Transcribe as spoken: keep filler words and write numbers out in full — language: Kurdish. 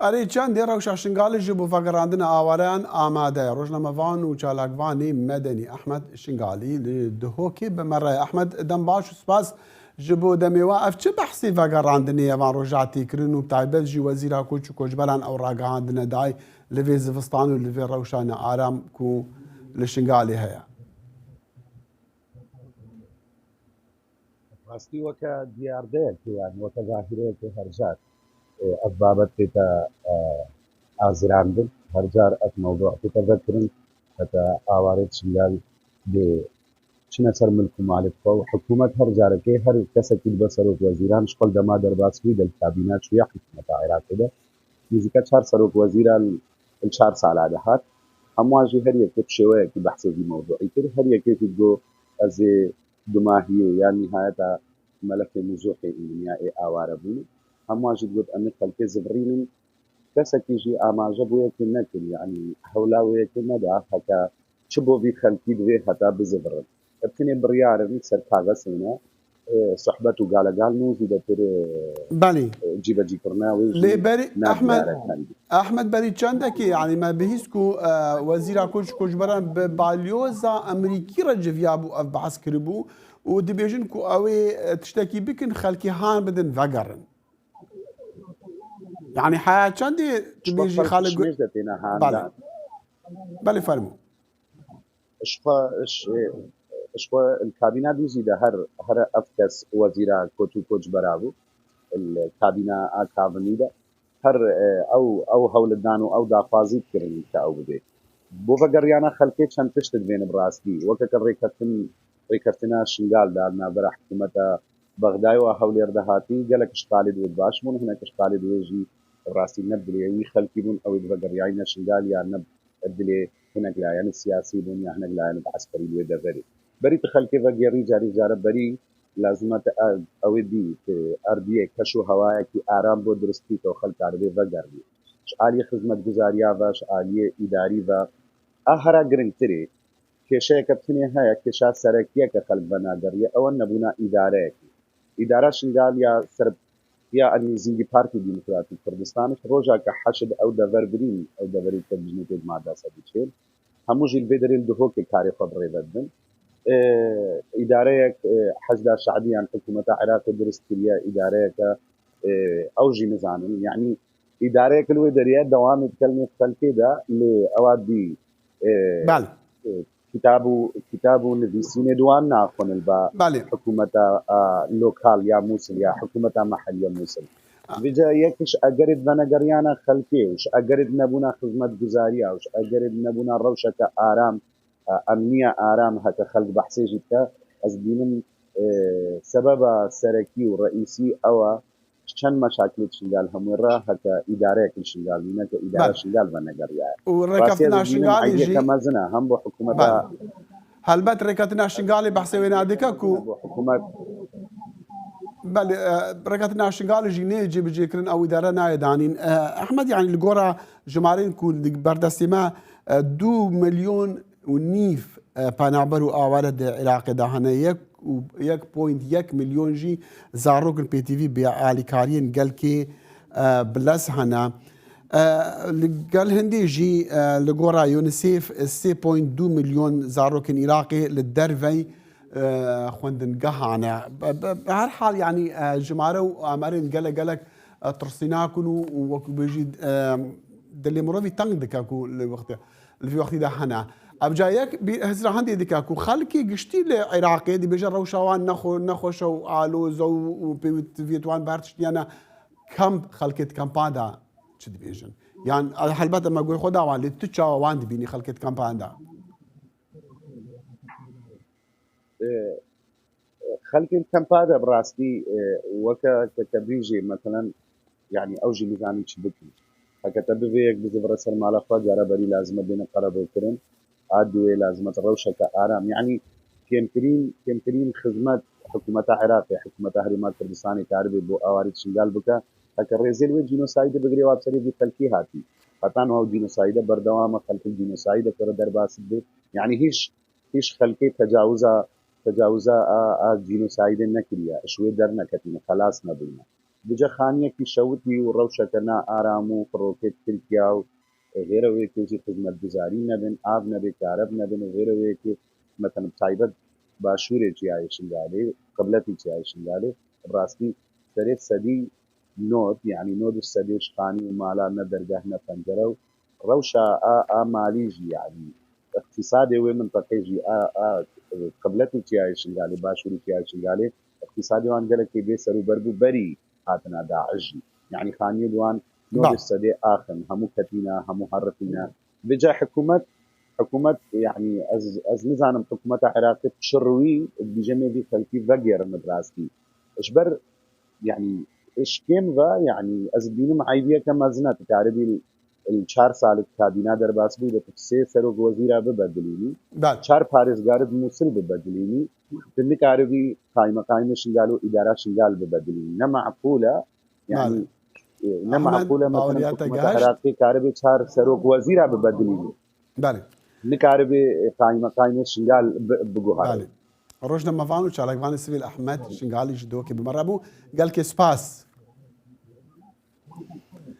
Erê, çendê rewşa Şingalê ji bo vegerandina awareyan amade ye. Rojnamevan û çalakvanê medenî Ehmed Şingalî li Duhokê bi me re ye. Ehmed, dem baş û spas ji bo demê we. Ev çi behsê vegerandinê ye van roja tê kirin û bi taybet jî Wezîra Koç û Koçberan ew ragihandine dayê li vê zivistan û li vê rewşa nearam ku li Şingalê heye? Rastî weke diyardeyekê, yani weke zahîreyekê her car, e, ev babet tête, e, azirandin. Her car ev mewdû tête vekirin, heta awarê Şingal dê çine ser milk û malê xwe û hikûmet her carekê her kesekî dibe serok wezîran, ji xwe dema derbas bûyî de li kabîna çûye hikûmeta Iraqê de. Nêzîka çar serok wezîra li, li çar sala de hat. Hemûyan jî her yekê bi şêweyekî behsê vî mewdûî kir. Her yekê jî got, ez ê dumahiyê ya nîhayeta melefê Mizûqê û dinya ê aware bûne. Hemûyan jî digot, em ê xelkê zivirînin. Kesekî jî amaje bo yekê nekir, yanî hewla wê yekê neda, heke çi bo vî xelkî divê heta bizivirin. Ev tenê biryar in, ser kaxezê ne, e, sohbet û galegal ne û zêdetir, e, Belê. e, cîbecîkirina wê jî Lê berî, nav Ehmed, diyare kandî. Ehmed, berî çendekê, yanî me bihîst ku, e, Wezîra Koç û Koçberan bi balyoza Amerîkî re civiyabû, ev behs kiribû û dibêjin ku ew ê, e, tiştekî bikin, xelkê han bidin vegerin. Yanî heya çendê tu bêjî Xalid Gu-, Belê. Belê, fermo. Ji xwe, ji, ji xwe li kabîna dû zî de her, her ev kes wezîra Koç û Koçbera bû. Li kabîna a kavinî de her, e, ew, ew hewl dan û ew daxwazî kirin ke ew bibe. Bo vegeriyana xelkê çend tişt dibêne bi rastî. Weke ke rêkeftin, rêkeftina Şingal de li navbera hikûmeta Bexdayê û a Hewlêr de hatî, gelek işxalê di wê baş bûn, hinek işxalê di wê jî bi rastî ne bi dilê wî xelkî bûn, ew ê di vegeriyayîne Şingal ya ne bi dilê hinek layenê siyasî bûn ya hinek layenê di eskerî di wê deverê. Berî tu xelkê vegêrî, carî care berî lazim e tu ev, ew ê dî, tu erdiyê keş û hewayekî aram bo duristî to xelk karibê vegerî. Ji aliyê xizmetguzariya ve, ji aliyê îdarî ve, a hera girîngtirê, kêşeyeke tenê heye, kêşa serekiyeke xelk venageriye, ew e nebûna îdareyekê. Îdara Şingal ya ser ya Elmîzîngî Partî Demokratîk Kurdistanê, roja ke heşid ew dever birîn, ew deverî ke dijminê tê di mada sedî çêl. Hemû jî li vê derê li Duhokê karê xwe bi rê ve dibin. E, îdareyek, e, Heşda Şe'bî yan hikûmeta Iraqê dirist kiriye, îdareyeke, e, ew jî nizanin. Yanî îdareyek li wê derê ye, dewamê dike li nêv xelkê de, lê ewa dî, e, Belê. e, kitab û, kitab û nivîsînê di wan naxwin li ba Belê. hikûmeta, a, lokal ya Mûsil ya hikûmeta meheliya Mûsil. A. Vêca yek ji egerê di venegeriyana xelkê û ji egerê di nebûna xizmetguzariya û ji egerê di nebûna rewşeke aram, a, emniya aram heke xelk behsê jî dike, ez dînim, e, sebeba serekî û reîsî ew e, çend meşakilê di Şingal hemû re heke îdareyek li Şingal nîne ke îdara Belê. Şingal venegeriyaye. Û Rastî ez rêkeftina dibînim Şingalê eybiyeke jî mezin e hem bo hikûmeta Belê. Helbet rêkeftina Şingalê behsê wê nadike ku bo hikûmet Belê, e, rêkeftina Şingalê jî nê cêbicêkirin ew îdare nayê danîn. E, Ehmed, yanî li gora jimarên ku li berdestê me, e, du milyon û nîv, e, penaber û aware di Iraqê de hene. Yek û yek point yek milyon jî zarok in pêtivî bi alîkariyên gelkê, e, bi lez hene. E, li gel hindê jî, e, li gora UNICEF, e, sê point du milyon zarokên Iraqê li dervey, e, xwendingehan e. Bi, bi, bi her hal, yanî, e, jimare û amerên gelek gelek, e, tirsînak in û, û wekî bêjî, e, dilê mirovî teng dike ku li wextê li vî wextî de hene. Ev ca yek bî hizra hindê dike ku xelkê giştî li Iraqê dibêje rewşa wan nexwe-, nexweş e û aloz e û, û pêwîtiviyê wan bi her tiştî hene. Kamp, xelkê di kampan de çi dibêjin? Yan, helbet me guhê xwe da wan, lê tu çawa wan dibînî xelkê di kampan de? E, Xelkên kempa de bi rastî, e, weke ke te bêjê, meselen, yanî ew jî nizanî çi bikin. Heke te bivê yek bizivire ser mala xwe, cara berî lazim e bêne qerebûkirin. A duyê lazim e rewşeke aram. Yanî kêmtirîn, kêmtirîn xizmet hikûmeta Iraqê, hikûmeta Herêma Kurdistanê karibê bo awarî Şingal bike. Heke rêzê li wê cînosaydê bigirê, wa bi serê vî xelkî hatî. Heta niha ew cînosaydê berdewam e, xelk li cînosaydeke re derbas dibe. Yanî hîç hîç xelkê tecawiza, tecawiza a, a cînosaydê nekiriye, ji wê derneketîne, xelas nebûne. Dice xaniyekî şewitî û rewşeke na aram û firokê Tirkiya û غیرە وەیەکێ jî xizmetguzarî nebin, av nebê, kareb nebin û غیرە وەیەکێ, meselem, taybet başûrê Çiyayê Şingalê, qibletî Çiyayê Şingalê, bi rastî serê sedî nod, yanî nod û sedê ji xanî û mala ne dergeh ne pencere û rewşa a, a malî jî, yanî îqtîsadê wê minteqê jî, a, a qibletî Çiyayê Şingalê, başûrî Çiyayê Şingalê, îqtîsadê wan gelekê bê ser û ber bû berî hatina DAIŞ jî. Yanî xaniyê di wan nod û sedê axin, hemû ketîne, hemû herifîne. Vêca hikûmet, hikûmet, yanî ez, ez nizanim hikûmeta Iraqê bi çi rûyî dibêje em ê vî xelkî vegêrin bi rastî. Ji ber, yanî, ji kêm ve, yanî, ez dibînim eybiyeke mezin e, tu karibî li çar salî kabîna derbas bû, de tu sê serok wezîra bibedilînî, Belê. çar parêzgarî di Mûsil bibedilînî, tu nikaribî qaymeqamê Şingal û îdara Şingal bibedilînî. Ne meqûl e, yanî, Belê. e, ne Ahmed, meqûl e, mesela, baweriyata hikûmeta gehişt. Iraqê karibê çar serok wezîra bibedilînî. Belê. Nikaribê, e, qaymeqamê Şingal bi-, biguherî. Belê. Rojnamevan û çalakvanê sivîl Ehmed Şingalî ji dokê bi me re bû. Gelkê spas.